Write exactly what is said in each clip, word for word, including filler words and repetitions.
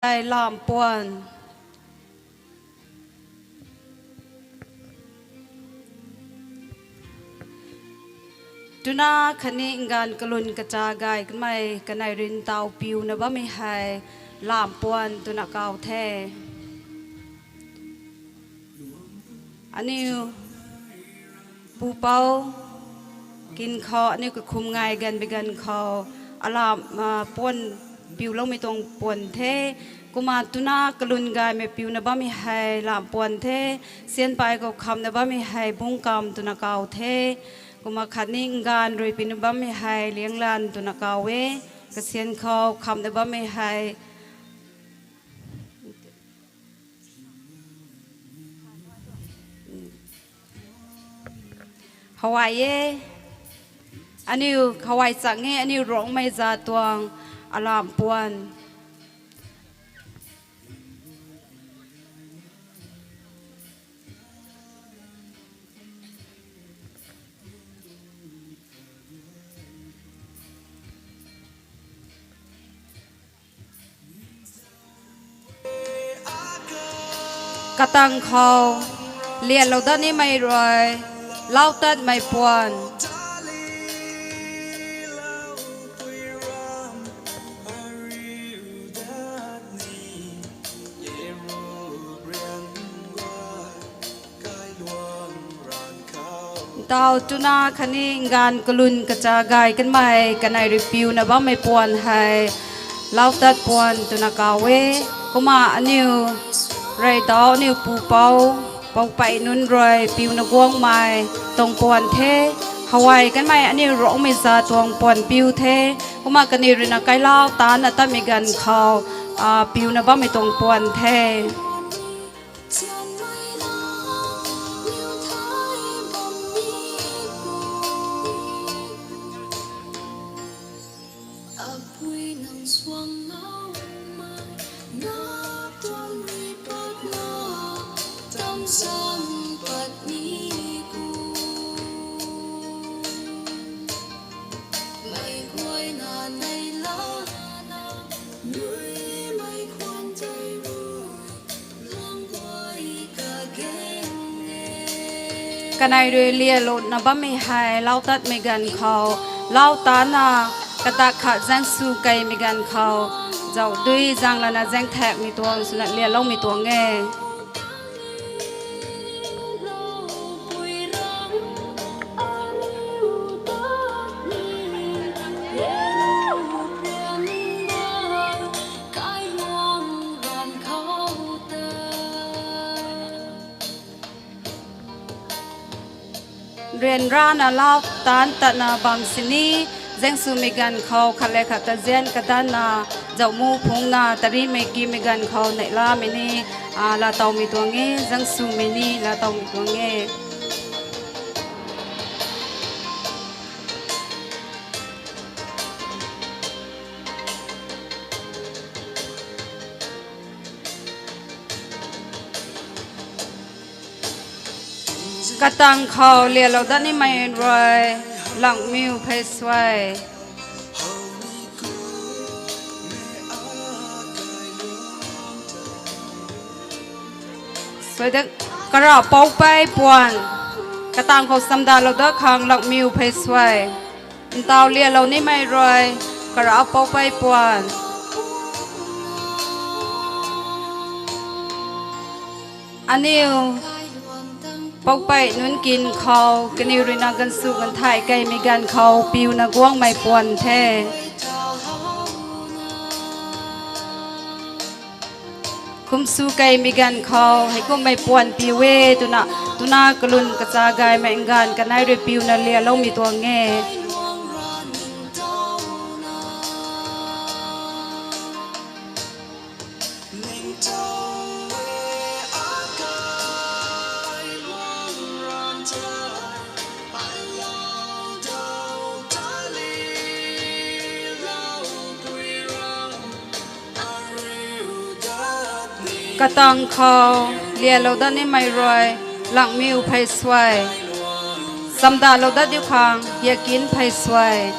Hei lam puan. Tuna khatni nganv kalun kacha gay kanmei kanei rui ntaw piuna bammei hei lam puan twna kaw the. Aniu pupouc kin khou, aniu kakhum ngai ganv bi ganv khou, alam, ah, puan piuloumei tuang puan the. Kumna tuna kalun gaymei piuna bammei hei lam puan the. Sianpai khou khamna bammei hei bungkam twna kaw the. Kumna khatni nganv rui piuna bammei hei lianglan twna kaw e. Kasian khou khamna bammei hei hawai e. Aniu hawai chang e, aniu Rongmei za tuang alam puan. Katang khou lialou dat nimei rui lau tatmei puan. Ntaw tuna khatni nganv kalun kacha gay kanmei kanei rui piuna bammei puan hei lau tat puan twna kaw e. Kumna aniu reydau, aniu pupouc, poupei nunc rui piuna guangmei tuang puan the. Hawai kanmei aniu Rongmei za tuang puan piu the. Kumna kaniw ruina kailau taanna tatmei ganv khou, ah, piuna bammei tuang puan the. Kanei rui lialouna bammei hei lau tatmei ganv khou, lau taanna katak khat zaeng sw keymei ganv khou, zauh dui zaeng lana zaeng thakmei tuang swna lialoumei tuang e. Ryanrana lau taanc tatna bam sini, zaeng swmei ganv khou khat le khat ta zian kadanna, zauh mu phungna, tarimei kimei ganv khou neihlamei ni, ah, laatowmei tuang e, zaeng swmei ni laatowmei tuang e. Katang khou lialou dat nimei rui, langmiw phey suai. Suai de, kara poupei puan. Katang khou samdalou dat khang langmiw phey suai. Ntaw lialou nimei rui, kara poupei puan. Aniu poupei nunc kin khou, kaniw ruina ganvsw ganvthai keymei ganv khou piuna guangmei puan the. Khumsw keymei ganv khou heikumhmei puan piu e twna, tuna kalun kacha gaymei nganv kanei rui piuna lialoumei tuang e. Katang khou lialou dat nimei rui, langmiw phey suai. Samdalou dat diu khang, yakin phey suai.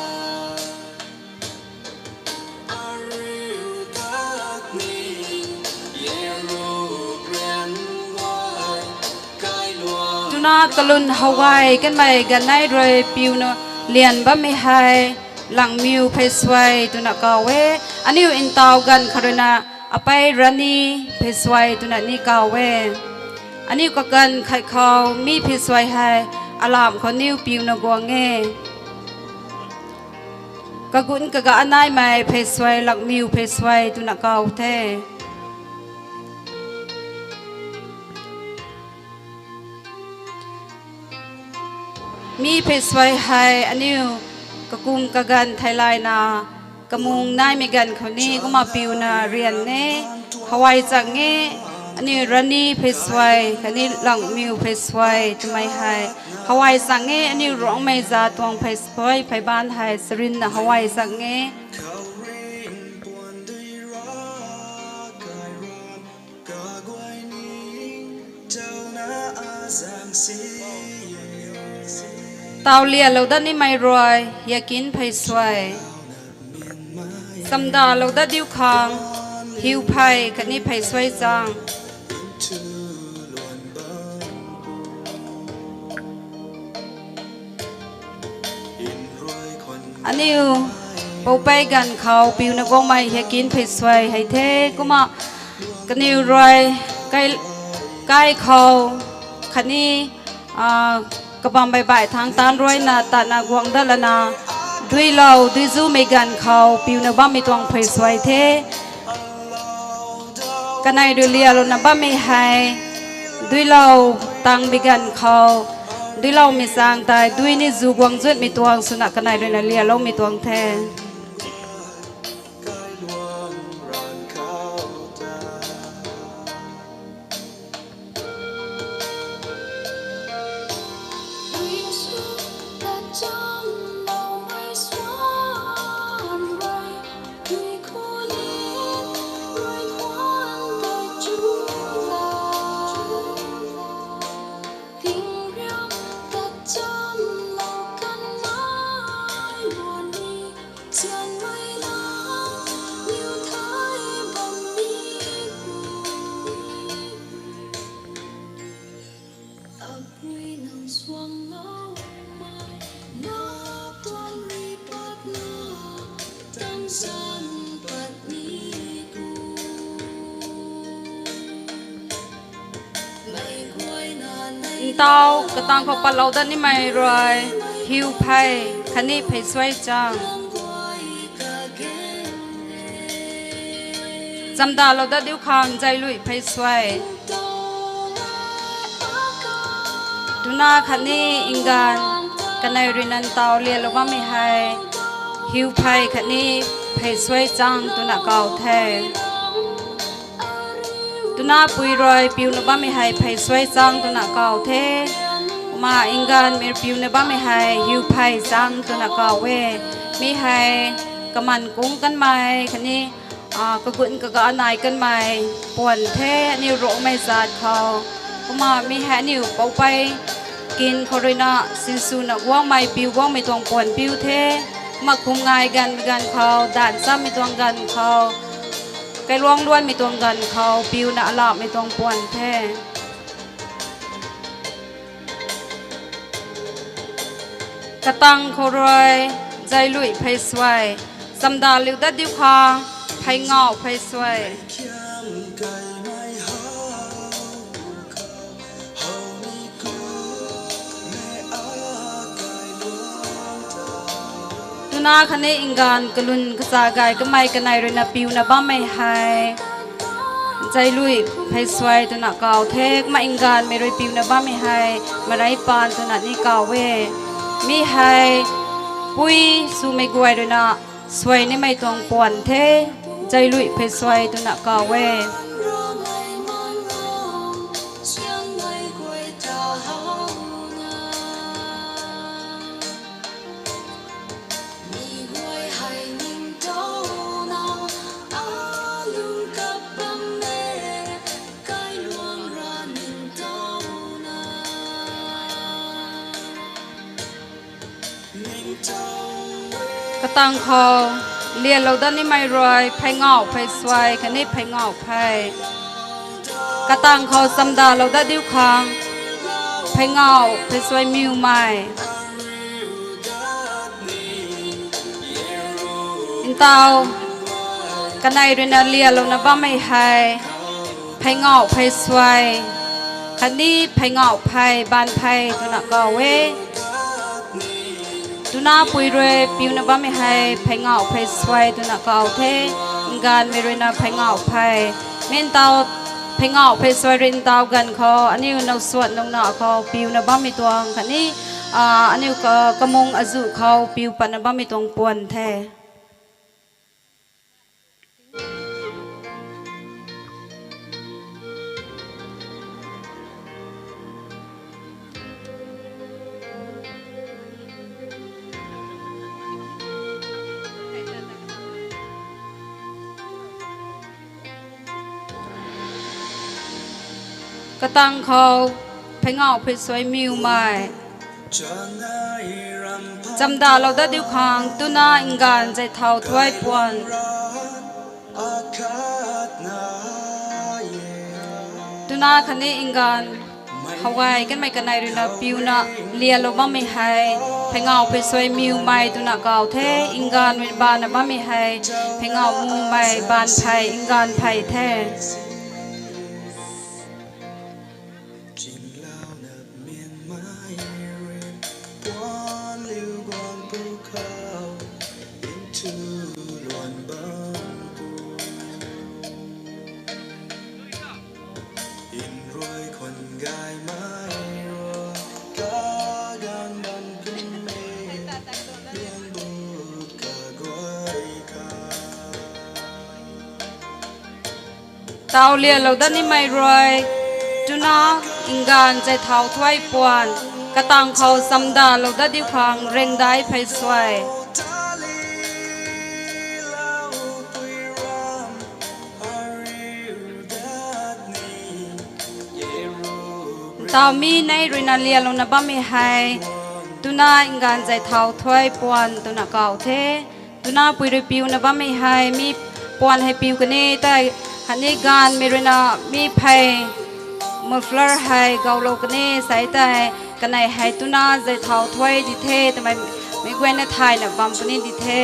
Na kalun how gay kanmei ganv nei rui piuna lian bammei hei Langmiu Pheysuai twna kaw e. Aniu ntaw ganv khat ruina Apei Rani Pheysuai twna ni kaw e. Aniu kaganv khat khou mi Pheysuai hei alam khou niw piuna guang e. Kagun kaga naimei Pheysuai Langmiu Pheysuai twna kaw the. Mi Pheysuai hei aniu kakum kaganv theilayna kamung naimei ganv khou ni kumna piuna rian e, how gay chang e. Aniu Rani Pheysuai khatni Langmiu Pheysuai twmei hei how gay chang e. Aniu Rongmei zat tuang Pheysuai pheybaanv hei charynna how gay chang e. Ntaw lialou dat nimei rui Yakin Pheysuai. Chamdalou dat diu khang Hiuphey khatni Pheysuai Chang. Aniu poupei ganv khou piuna guangmei Yakin Pheysuai hei the. Kumna kaniw rui kai, kai khou khatni, a, kabam baih baih thangc taanc ruina tatna guang dat lana, Duilou Duizumei ganv khou piuna bammei tuang Pheysuai the. Kanei rui lialouna bammei hei Duilou tangmei ganv khou, Duiloumei chang tei dui ni zu guang zutmei tuang swna kanei ruina lialoumei tuang the. Ntaw katang khou patlou dat nimei rui Hiuphey khatni Pheysuai Chang. Chamdalou dat diu khang Zailui Pheysuai. Twna khatni nganv kanei ruina ntaw lialou bammei hei Hiuphey khatni Pheysuai Chang twna kaw the. Twna pui rui piuna bammei hei Pheysuai Chang twna kaw the. Kumna nganvmei piuna bammei hei Hiuphey Chang twna kaw e. Mi hei kaman kung kanmei khatni, a, kagun kaga nai kanmei puan the aniu Rongmei zat khou. Kumna mi hei aniu poupei kin khou ruina sinswna guangmei piu guangmei tuang puan piu the. Kumna khum ngai ganv ganv khou, daanv chammei tuang ganv khou, kailuang luanmei tuang ganv khou piuna alamhmei tuang puan the. Katang khou rui Zailui Pheysuai. Chamdalou dat diu khang Pheyngauh Pheysuai. Twna khatni nganv kalun kacha gay kamei kanei ruina piuna bammei hei Zailui Pheysuai twna kaw the. Kumna nganvmei rui piuna bammei hei Marei Paan twna ni kaw e. Mi hei pui swmei guay ruina suai nimei tuang puan the, Zailui Pheysuai twna kaw e. Katang khou lialou dat nimei rui Pheyngauh Pheysuai khatni Pheyngauh Phey. Katang khou chamdalou dat diu khang Pheyngauh pheysuai miwmei. Ntau kanei ruina lialouna bammei hei pheyngauh pheysuai khatni pheyngauh phey baanv phey twna kaw e. Tuna pui rui piuna bammei hei pheyngauh pheysuai twna kaw the, nganvmei ruina pheyngauh phey. Mi ntau pheyngauh pheysuai rui ntau ganv khou aniu nowsuan nungna khou piuna bammei tuang khatni aniu kamung azuh khou piu patna bammei tuang puan the. Katang khou pheyngauh pheysuai miwmei. Chamdalou dat diu khang tuna nganv zay thau thuai puan. Tuna khatni nganv howgay kanmei kanei ruina piuna lialou bammei hei pheyngauh pheysuai miwmei twna kaw the, nganv rui baanna bammei hei pheyngauh mumei baanv phey, nganv phey the. Tau lialou dat nimei rui tuna nganv zay thau thuai puan. Katang khou chamdalou dat diu khang rengdai pheysuai. Ntau mi nei ruina lialouna bammei hei tuna nganv zay thau thuai puan twna kaw the. Tuna pui rui piuna bammei hei mi puan hei piu kani tei, khatni nganvmei ruina mi phey muffler hei gawlou kani sei tei, kanei hei tuna zay thau thuai di the twmei mi guayna thayna bam puni di the.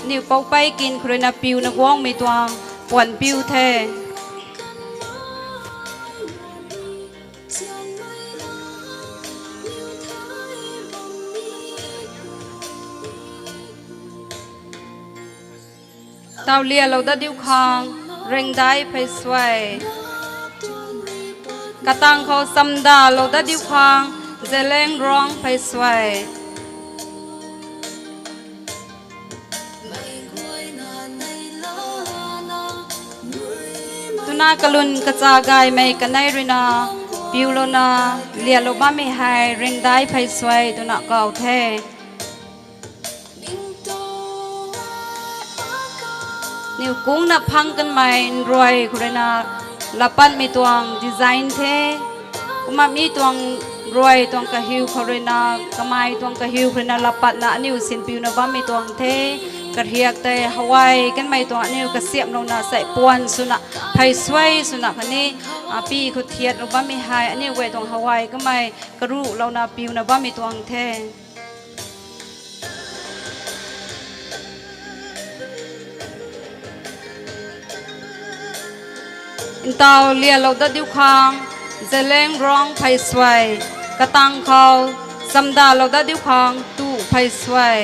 Aniu poupei kin khou ruina piuna guangmei tuang puan piu the. Tau lialou dat diu khang rengdai pheysuai. Katang khou chamdalou dat diu khang zeleng ruang pheysuai. Tuna kalun kacha gaymei kanei ruina piulouna lialou bammei hei rengdai pheysuai twna kaw the. Niw kungna phang kanmei nruai khou ruina lapatmei tuang design the. Kumna mi tuang nruai tuang kahiu khou ruina, kamei tuang kahiu khou ruina lapatna aniu sinpiuna bammei tuang the. Kariak tei howgay kanmei tuang aniu kasiamhlouna sei puan swna, pheysuai swna khatni, a, pi khou thiatlou bammei hei aniu guay tuang howgay kanmei karuhlouna piuna bammei tuang the. Ntau lialou dat diu khang zeleng ruang pheysuai. Katang khou chamdalou dat diu khang tu pheysuai.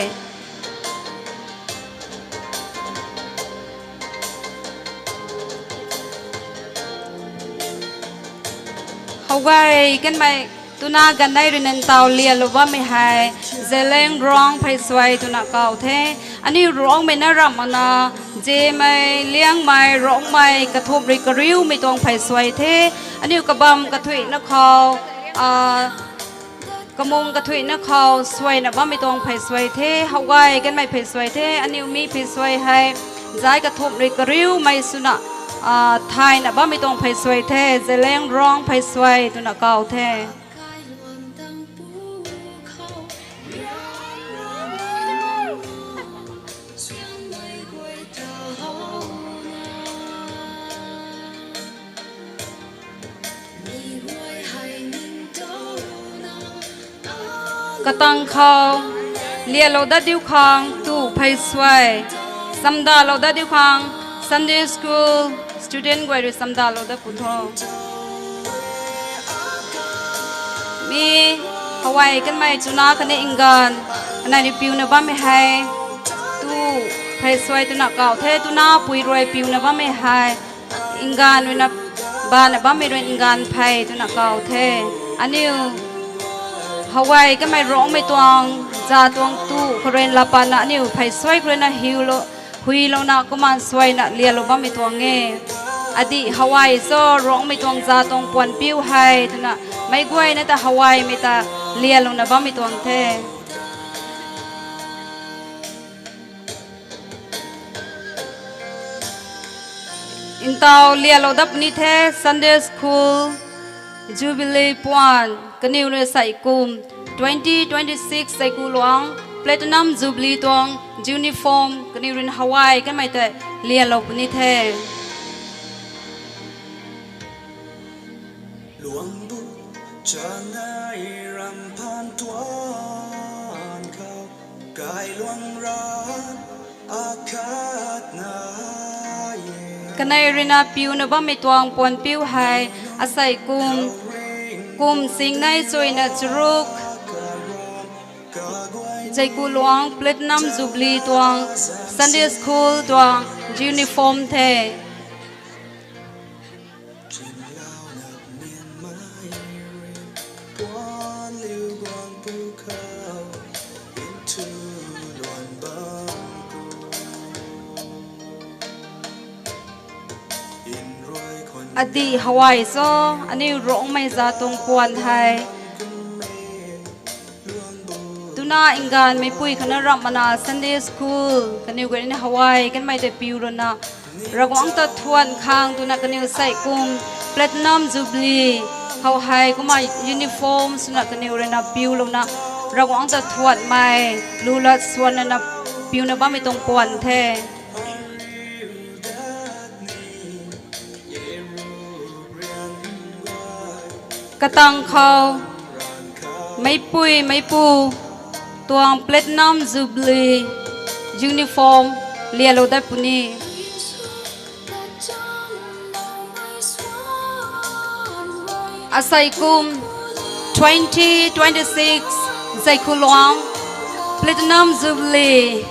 Howgay kanmei tuna ganei ruina ntau lialou bammei hei zeleng ruang pheysuai twna kaw the. Aniu ruangmei na ramh makna, zemei, liangmei, ruangmei, kathumh rui kariumei tuang pheysuai the. Aniu kabam kathuina khou, a, kamung kathuina khou suaina bammei tuang pheysuai the, howgay kanmei pheysuai the. Aniu mi pheysuai hei zai kathumh rui kariumei swna, a, thayna bammei tuang pheysuai the, zeleng ruang pheysuai twna kaw the. Katang khou lialou dat diu khang tu phey suai, chamdalou dat diu khang Sunday school student guay rui chamdalou dat pu tho. Mi hawai kanmei chuna khatni nganv kanei rui piuna bammei hei tu phey suai twna kaw the, tuna pui rui piuna bammei hei nganv ruina bana bammei rui nganv phey twna kaw the. Aniu hawai kanmei Ruangmei tuang za tuang tu khou rui lapatna aniu phey suai khou ruina hiulou, huilouna kumna suaina lialou bammei tuang e. Adih hawai cho Ruangmei tuang za tuang puan piu hei twna meic guayna ta hawaimei ta lialouna bammei tuang the. Ntaw lialou dat puni the Sunday School Jubilee puan kaniw rui sei kum twenty twenty-six Zeiku Luang Platinum Jubilee tuang uniform kaniw rui hawai kanmei tei lialou puni the. Luangbu chanei ram phaan tuan khou, kailuang ram akhat na e. Kanei ruina piuna bammei tuang puan piu hei asei kum, kum singnei chuina charuk, Zeiku Luang Platinum Jubilee tuang Sunday School tuang uniform the. Adih hawai cho, aniu Ruangmei za tuang puan hei twna nganvmeipui khana ramh mana Sunday School kaniw guay rui hawai kanmei tei piu runa Ravguangc ta thuan khang twna kaniw sei kum Platinum Jubilee khou hei kumna uniform swna kaniw ruina piulouna Ravguangc ta thuanmei lulat swanna piuna bammei tuang puan the. Katang khou meipui meipu tuang Platinum Jubilee uniform lialou dat puni. Asei kum twenty twenty-six Zeiku Luang Platinum Jubilee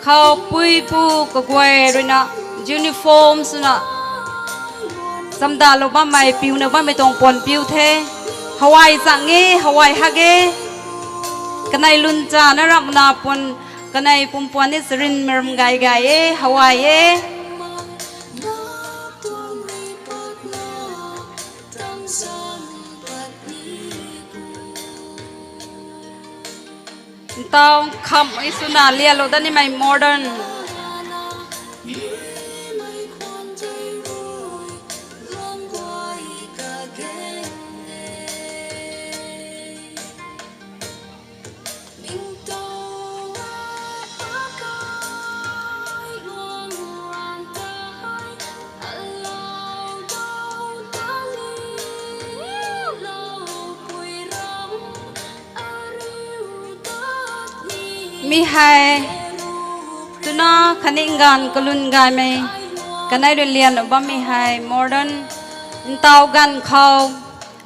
khou puipu kaguay ruina uniform swna chamdalou bammei piuna bammei tuang puan piu the. Hawai zang e, hawai hak e. Kanei lun chana ramhna puan, kanei pumpuan ni sarin maram gay gay e, hawai e. Ntaw kham i swna lialou dat nimei modern. Mi hei twna khatni nganv kalun gaymei kanei rui lian bammei hei modern ntaw ganv khou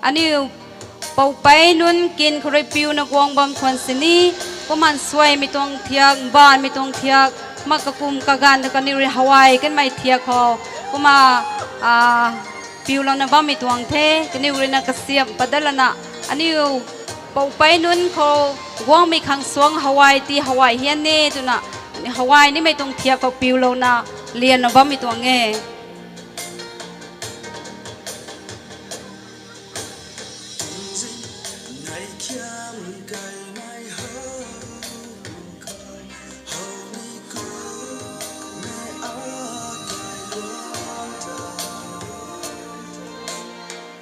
aniu poupei nunc kin khou rui piuna guang bam khwan sini, kumna suaimei tuang thiak, mbaanvmei tuang thiak, kumna kakum kaganv ta kaniw rui hawai kanmei thiak khou kumna piulouna bammei tuang the. Kaniw ruina kasiamh pat dat lana aniu poupei nunc khou guangmei khang suang hawai ti hawai hian e twna hawai nimei tuang thiak khou piulouna lianna bammei tuang e.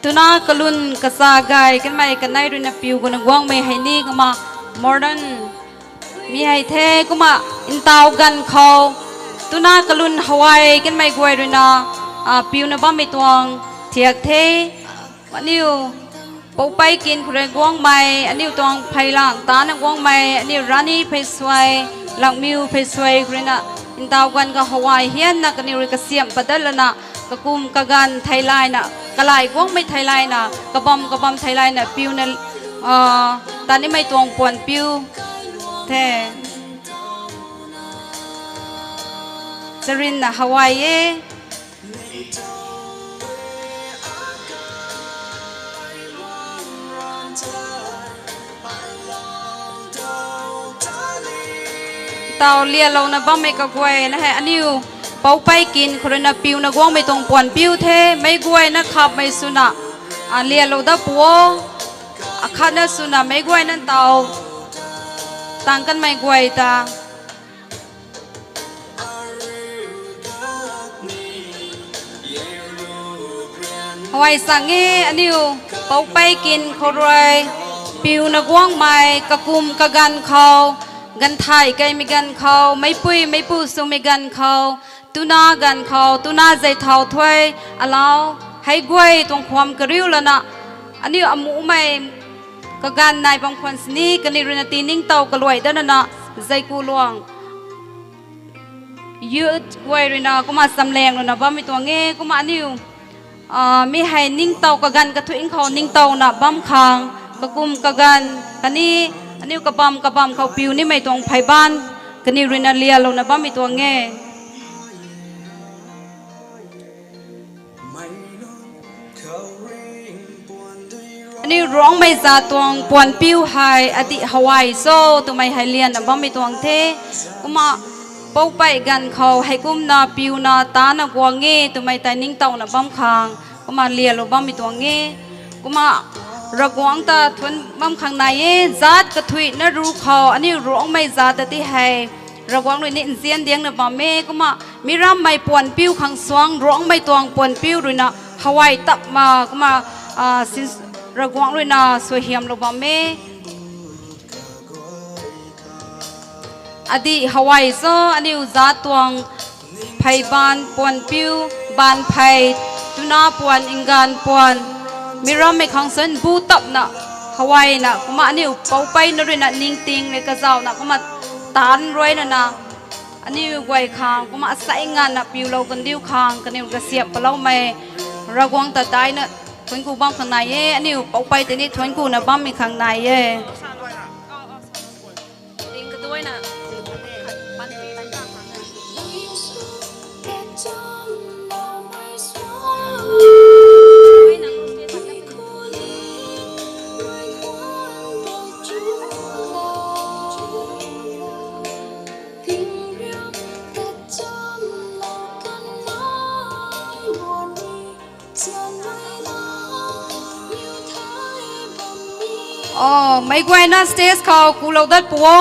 Twna kalun kacha gay kanmei kanei ruina piu guna guangmei hei ni kumna modern mi hei the. Kumna ntaw ganv khou twna kalun hawai kanmei guay ruina piuna bammei tuang thiak the. Aniu Poupei kin khou rui guangmei, aniu tuang pheylang tana guangmei, aniu Rani Pheysuai, Langmiu Pheysuai khou ruina, ntaw ganv khou Hawaii hianna kaniw rui kasiamh padat lana, kakum kaganv theilayna, kalai guangmei theilayna, kabam kabam theilayna, piuna, ah, tanimei tuang puan piu the. Charinna Hawaii e. Ntaw lialouna bammei kaguayna hei aniu poupei kin khou ruina piuna guangmei tuang puan piu the, meic guayna khapmei swna, a, lialou dat pu o, akhatna swna meic guayna ntaw tang kanmei guay ta. Hawaii sang e, aniu poupei kin khou rui piuna guangmei, kakum kaganv khou, ganvthai kaimei ganv khou, meicpui meicpu swmei ganv khou, tuna ganv khou, tuna zei thau thuy, alau, hei guay tuang khwam kariu lana, aniu amumei kaganv nai bam khwan sini, kaniw ruina tiningtow kaluai danna, zei ku luang youth guay ruina kumna chamlanglouna bammei tuang e, kumna aniu, a, mi hei ningtow kaganv kathuic khou ningtowna bam khang, kakum kaganv khatni aniu kabam kabam khou piu nimei tuang pheybaanv kaniw ruina lialouna bammei tuang e. Aniu Ruangmei zat tuang puan piu hei adih Hawaii cho twmei hei lianna bammei tuang the. Kumna poupei ganv khou heikumna piuna tana guang e twmei tei ningtowna bam khang, kumna lialou bammei tuang e. Kumna Ravguangc ta thuanc bam khang nai e, zat kathuicna ru khou aniu Ruangmei zat ta ti hei Ravguangc rui ni nzian diangna bam e. Kumna mi rammei puan piu khang suang Ruangmei tuang puan piu ruina Hawaii tapma kumna, a, sin, Ravguangc ruina suaihiamlou bam e. Adih Hawaii cho, aniu zat tuang pheybaanv puan piu, baanv phey, tuna puan, nganv puan, mi rammei khang suan bu tapna, Hawaii na, kumna aniu poupei na ruina ningting rui kazauhna, kumna taanc ruaina na, aniu guay khang, kumna asei nganvna piulou kandiu khang, kaniw kasiamh paloumei, Ravguangc ta daihna thuanc ku bam khang nai e, aniu poupei tei ni thuanc kuna bammei khang nai e. O, meic guayna stage khou kulou dat pu o.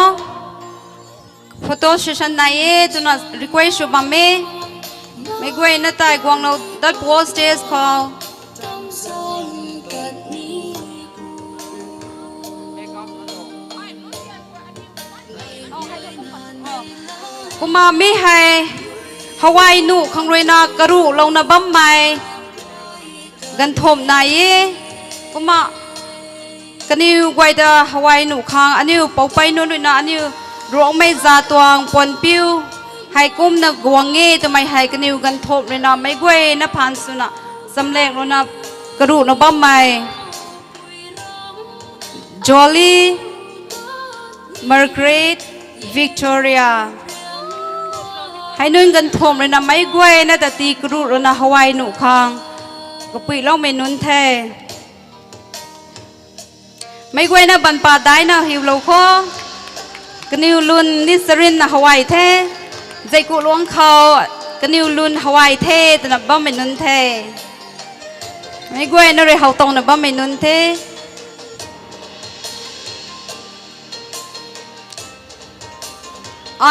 Photo session nai e twna request sw bam e. Meic guayna tei guanglou dat pu o stage khou. Kumna mi hei Hawaii nuh khang ruina karuhlouna bammei ganvthumh nai e. Kumna kaniw guay ta Hawaii nuh khang aniu poupei nunc ruina aniu Ruangmei zat tuang puan piu heikumna guang e twmei hei kaniw ganvthumh ruina meic guayna phaan swna chamlanglouna karuhna bammei Jolly, Margaret, Victoria. Hei nunc ganvthumh ruina meic guayna ta tii karuh ruina Hawaii nuh khang kapuiloumei nunc the. Meic guayna banpa daihna hiulou kho. Kaniw lun ni charinna Hawaii the. Zeiku luang khou kaniw lun Hawaii the twna bammei nunc the. Meic guayna rui how towna bammei nunc the.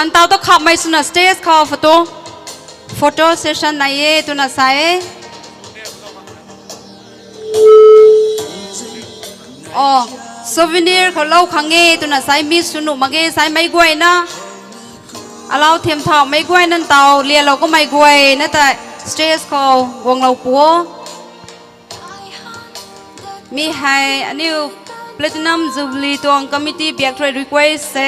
Ntaw ta khapmei swna stage khou photo, photo session nai e twna sa e. O, souvenir khou lou khang e twna sa e, miss sw nuh mak ge sa e meic guayna. Alau thiam thau meic guayna ntaw lialou kamei guayna tei stage khou guanglou pu o. Mi hei aniu Platinum Jubilee tuang committee biak rui request se.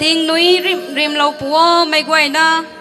Ding nui rim, rimlou pu o, mei guayna.